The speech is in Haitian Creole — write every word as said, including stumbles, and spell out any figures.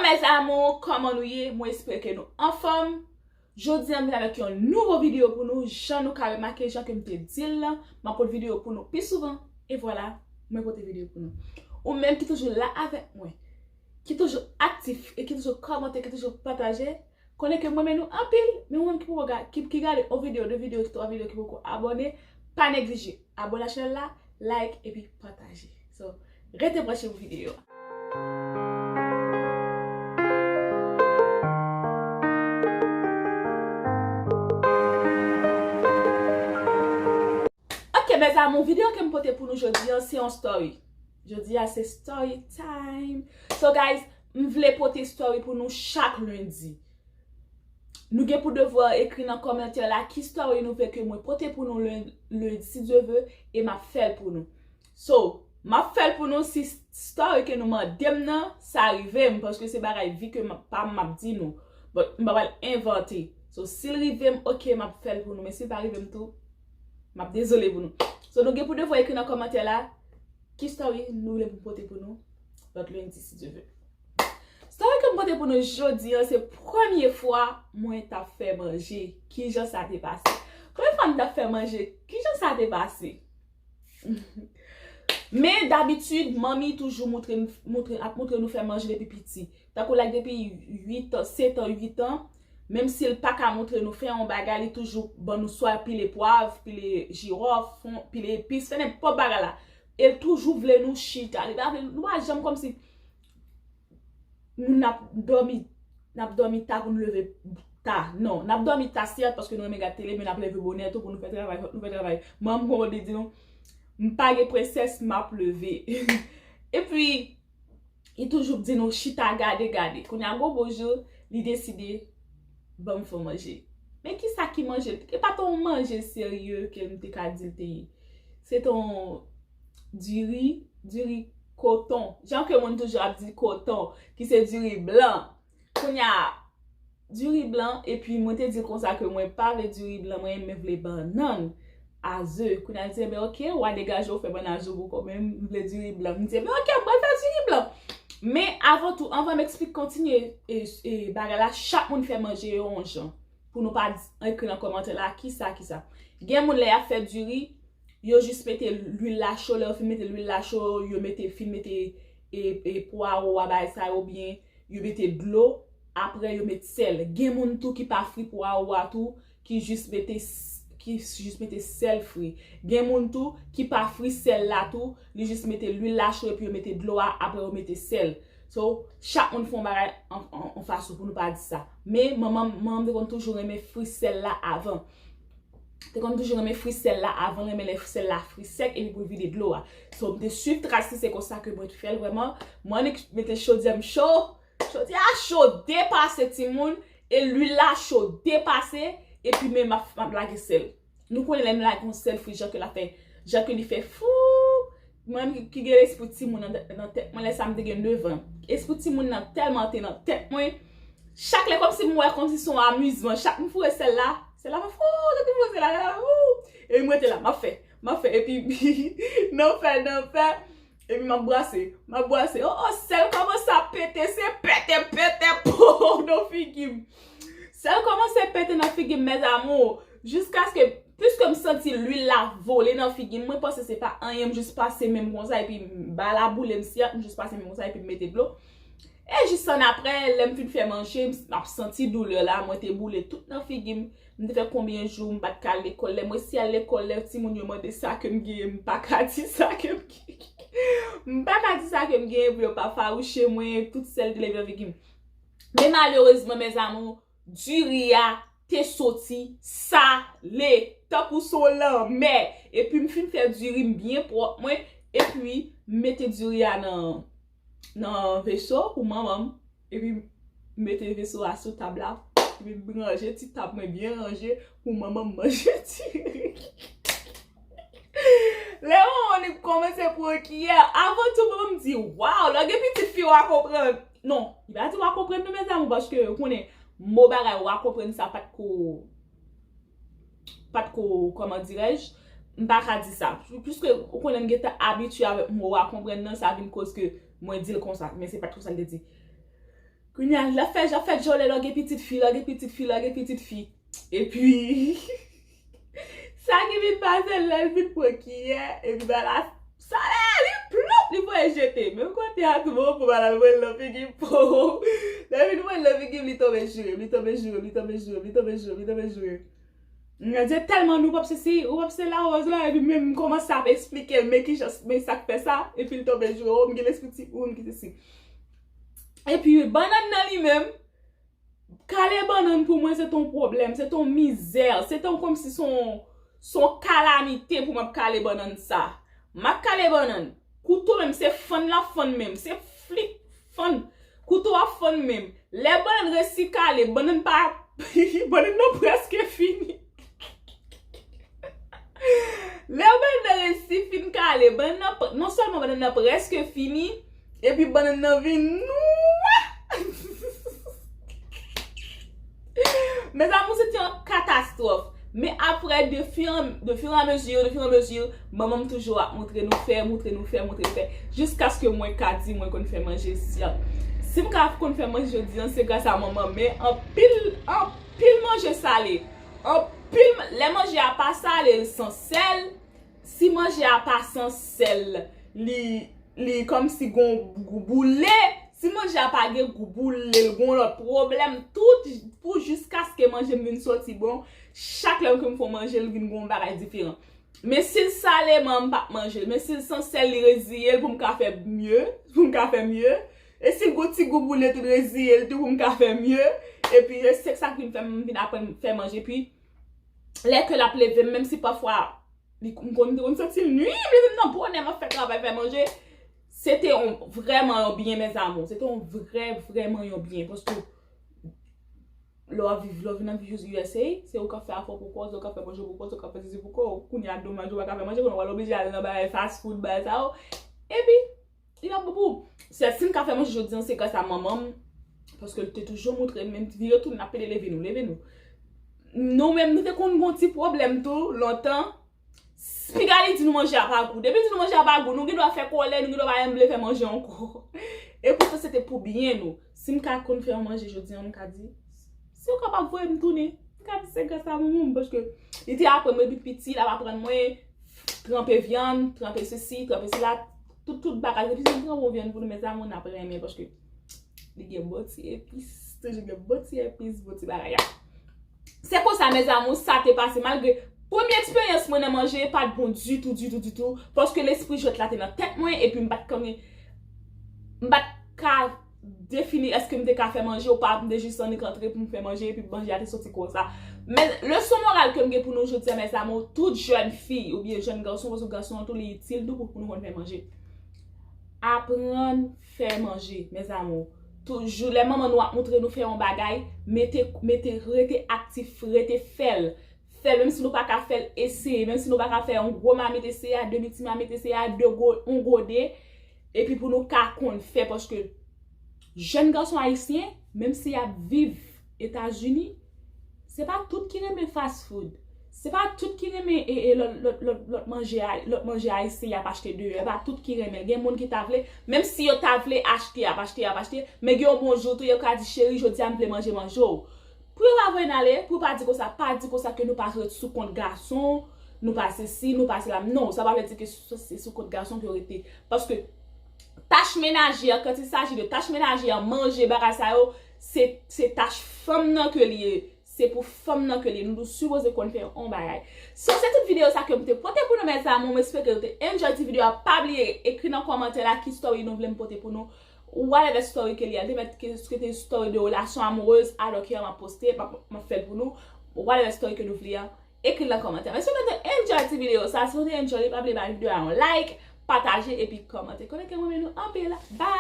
Mes amours, kòman nou ye? Mwen espere ke nou anfòm. Jodi a, m vin avèk yon nouvo videyo pou nou. Jan nou ka remake, jan ke m te di l lan, m ap pote videyo pou nou pi souvan. E vwala, mwen pote videyo pou nou. Ou menm ki toujou la avèk mwen, ki toujou aktif e ki toujou kòmante, ki toujou pataje, konnen ke m renmen nou anpil, men ou menm ki poko ga-, ki, ki gade yon videyo, de videyo, twa videyo ki poko abòne, pa neglije abòne a chanèl la, like epi pataje. So, rete branche pou videyo a. Ok, mes amours, videyo ke m pote pou nou jodi a, se yon story. Jodi a, se story time. So, guys, m vle pote story pou nou chak lendi. Nou gen pou devwa ekri nan kòmantè la ki story nou vle ke mwen pote pou nou len-, lendi, si Dye ve, e m ap fè l pou nou. So, m ap fè l pou nou si story ke nou mande m nan, sa rive m, paske se bagay vi ke m ap, pa m, m ap di nou. But, m pa pral envante. So, si l rive m, ok, m ap fè l pou nou, men si l pa rive m tou, m ap dezole pou nou. So, nou gen pou devwa ekri nan kòmantè la ki story nou vle pou m pote pou nou lòt lendi, si Dye ve. Story ke m pote pou nou jodi a, se premye fwa mwen t ap fè manje. Kijan sa te pase? Premye fwa m t ap fè manje, kijan sa te pase? Men dabitid, manmi toujou moutre, moutre, ap moutre nou fè manje depi piti. Tankou like depi uit an, sèt an, uit an, menm si l pa ka moutre nou fè yon bagay, li toujou ban nou swa pile pwav, pile jiwòf, fon, pile epis, fè nenpòt bagay la. E l toujou vle nou chita. Li pa vle nou, nou pa janm kòmsi n ap dòmi, n ap dòmi ta pou n leve ta. Non, n ap dòmi ta, sèt, paske nou renmen gad tele, men n ap leve bonè tou pou nou fè travay, fòk nou fè travay. Manman m konn di nou, m pa gen prensès, m ap leve. Epi, li toujou di nou chita gade, gade. Kounye a, gwo bonjou, li deside ban m fè manje. Men kisa ki manje? E pa t yon manje serye ke m te ka di l te ye. Se t yon diri, diri koton. Jan ke moun toujou ap di koton, ki se diri blan. Kounye a, diri blan, epi mwen te di l konsa ke mwen pa vle diri blan, mwen, mwen vle bannann a ze. Kounye a, li di, "Enben, ok, w a degaje w fè bannann a ze pou kò mwen, m vle diri blan." M di, "Enben, ok, mwen fè diri blan." Men avan tou, anvan m eksplike, kontinye e, e bagay la, chak moun fè manje yo yon jan. Pou nou pa di, ekri nan kòmantè la, kisa, kisa. Gen moun lè y ap fè diri, yo jis mete lwil la cho, lè yo fin mete lwil la cho, yo mete, fin mete e, e pwawo a, bagay sa yo, oubyen yo mete dlo, apre yo met sèl. Gen moun tou ki pa fri pwawo a tou, ki jis mete s-, ki jis mete sèl fri. Gen moun tou ki pa fri sèl la tou, li jis mete lwil la cho epi yo mete dlo a, apre yo mete sèl. So, chak moun fè yon bagay an, an, an fason pou nou pa di sa. Men manman, manman m te konn toujou renmen fri sèl la avan. Te konn toujou renmen fri sèl la avan, renmen lè sèl la fri sèk epi pou l vide dlo a. So, m te swiv tras li, se konsa ke mwen te fè l vrèman. Mwen annik mete chodyè m cho. Chodyè a cho depase timoun, e lwil la cho depase, epi men m ap, m ap lage sèl. Nou konnen lè nou lage yon sèl fri, jan ke l ap fè, jan ke li fè fou. Mwen menm ki, ki gen lespri timoun nan, nan tèt mwen, lè sa m te gen nèf an. Espri timoun nan tèlman te nan tèt mwen. Chak lè kòmsi m wè kòmsi se yon amizman. Chak m foure sèl la, sèl la fè fou, chak m foure sèl la, fè fou. E mwen te la, m ap fè, m ap fè. Epi nan fè, nan fè. Epi m ap brase, m ap brase. Oh, oh, sèl kòmanse ap pete, se pete, pete, pow, nan figi m. Sèl kòmanse pete nan figi m, mes amours. Jiskaske, piske m santi lwil la vole nan figi m, mwen panse se pa anyen, m jis pase men m konsa, epi m ba la boule m sèt, m jis pase men m konsa, epi m mete dlo. E jis annapre, lè m fin fè manje, m ap santi doulè la, mwen te boule tout nan figi m. M te fè konbyen jou m pa t ka al lekòl. Lè m resi al lekòl, lè timoun yo mande sa ke m genyen, m pa ka di sa ke m genyen. M pa ka di sa ke m genyen pou yo pa fawouche mwen, tout sèl te leve nan figi m. Men malerezman, mes amours, diri a te soti sale, tankou se yon lanmè. Epi m fin fè diri m byen pwòp mwen, epi m mete diri a nan, nan veso pou manman m. Epi m mete veso a sou tab la. Epi m ranje ti tab mwen byen ranje pou manman m manje diri. Lè manman m li kòmanse pran kiyè, avan tou manman m di, "Waw, lè w gen pitit fi w a konprann." Non, li pa di w a konprann non, mes amours, paske ou konnen mo bagay w a konprann sa pa t ko pa t ko, kòman dirèj, m pa ka di sa. Piske ou konnen m gentan abitye avèk mo w a konprann nan, sa vin koz ke mwen di l konsa, men se pa t konsa l te di. Kounye a, l ap fè, ap fè djòlè, lòge pitit fi, lòge pitit fi, lòge pitit fi. Epi, sa ki vin pase, lè l vin pran kiyè, epi ba la, sa lè, li ploup, li voye jete. Menm kote a tou, bon, pou ba la, l voye l nan figi, pou. Lè l vin voye l nan figi, li tonbe joure, li tonbe joure, li tonbe joure, li tonbe joure, li tonbe joure. Mwen di tèlman nou p ap sesi, ou p ap se la, ou p ap se la, epi menm m kòmanse ap eksplike l, men ki jan, men sa k fè sa, epi l tonbe joure, o, m gen lespri ti, ou m ki sesi. Epi bannann nan li menm, kale bannann pou mwen se t on pwoblèm, se t on mizè, se t on kòmsi se on, se on kalamite pou m ap kale bannann sa. M ap kale bannann. Kouto menm, se fann l ap fann menm. Se flik fann. Kouto ap fann menm. Lè bannann resi kale, bannann pa, bannann nan prèske fini. Lè bannann nan resi fin kale, bannann nan, non sèlman bannann nan prèske fini, epi bannann nan vin nwa. Mezanmi, se te yon katastwòf. Men apre, de fur, de fur et à mesure, de fur et à mesure, manman m toujou ap montre nou fè, montre nou fè, montre nou fè, jiskaske mwen ka di mwen konn fè manje. Si, si m ka konn fè manje jodi an, se gras a manman m. Men anpil, anpil manje sale, anpil, lè manje a pa sale, l san sèl, si manje a pa san sèl, li, li kòmsi gon gou boule. Si manje a pa gen gou boule, l gon lòt pwoblèm. Tout pou jiskaske manje m vin soti bon. Chak lè ke m fè manje, l vin gon bagay diferan. Men si l sale, man, m p ap manje l. Men si l san sèl, li reziye l pou m ka fè mye, pou m ka fè mye. E si l gon ti gou boule, tou reziye l tou pou m ka fè mye. Epi, e se sa k vin fè m vin aprann fè manje. Epi, lè ke l ap leve m, menm si pafwa, li, m konn, m konn santi l nwi m, li vin nan bonè, m ap fè travay, fè manje. Se te yon, vrèman yon byen, mes amours. Se te yon vrè, vrèman yon byen. Paske lè w ap viv, lè w vin nan viv U S A, se ou k ap fè afè w pou kò w, se ou k ap fè manje w pou kò w, se ou k ap fè sesi pou kò w. Kounye a, domaj, ou pa ka fè manje, kounye a, w al oblije al nan bagay fast food, bagay sa yo. Epi, li pa bon pou ou. Se, si m ka fè manje jodi an, se gras a manman m, paske l te toujou montre m, menm vire tounen, ap pede leve nou, leve nou. Nou menm, nou te konn gon ti pwoblèm tou, lontan. Piga li di nou manje a pa gou. Depi l di nou manje a pa gou, nou gen dwa fè kòlè, nou gen dwa pa menm vle fè manje ankò. E poutan se te pou byen nou. Si m ka konn fè yon manje jodi an, m ka di, si w kapab voye m tounen, m ka di se gras a manman m, paske li te aprann mwen depi piti, l ap aprann mwen tranpe vyann, tranpe sesi, tranpe sela, tout, tout bagay. Depi si m tranpe yon vyann pou nou, mes amours, n ap renmen, paske li gen bon ti epis, toujou gen bon ti epis, bon ti bagay a. Se konsa, mes amours, sa te pase. Malgre premye eksperyans mwen nan manje pa t bon ditou, ditou, ditou, paske lespri jwèt la te nan tèt mwen, epi m pa t konnen, m pa t ka defini èske m te ka fè manje ou pa, m te jis annik antre pou m fè manje, epi manje a te soti konsa. Men leson moral ke m gen pou nou jodi a, mes amours, tout jèn fi oubyen jèn gason, paske gason an tou li itil tou pou, pou nou konn fè manje. Aprann fè manje, mes amours. Toujou, lè manman nou ap montre nou fè yon bagay, mete, mete, rete aktif, rete fè l. Fè l, menm si nou pa ka fè l, eseye. Menm si nou pa ka fè yon gwo mamit, eseye a demi ti mamit, eseye a de gwo, yon gode. Epi pou nou ka konn fè, paske jèn gason ayisyen, menm si y ap viv Etazini, se pa tout ki renmen fast food. Se pa tout ki renmen, e, e, lòt, lòt, lòt, lòt manje, lòt manje ayisyen y ap achte deyò. E pa tout ki renmen. Gen moun ki ta vle, menm si yo ta vle achte, y ap achte, y ap achte, men gen yon bon jou tou, yo ka di, cheri, jodi a m vle manje manje w. Pou yo pa voye n ale, pou yo pa di konsa, pa di konsa ke nou pa ret sou kont gason, nou pa sesi, nou pa sela. Non, sa pa vle di ke se sou kont gason ke yo rete. Paske tach menajè, quand il s'agit de tach menajè, manje, bagay sa yo, se, se tach fanm nan ke li ye. Se pou fanm nan ke li ye. Nou sipoze konn fè yon bagay. So, se tout videyo sa ke m te pote pou nou, mes amours. M espere ke nou te enjoy ti videyo a. Pa bliye, ekri nan kòmantè la ki story nou vle m pote pou nou. Whatever story ke li a, li te mèt ke, ke te story de relasyon amoureuse, I don't care, m ap poste, m ap, m ap fè l pou nou. Whatever story ke nou vle a, ekri l nan kòmantè. Men si nou te enjoy ti videyo sa, si nou te enjoy li, pa bliye bay videyo a yon like, pataje epi kòmante. Konnen ke m renmen nou anpil. Bye!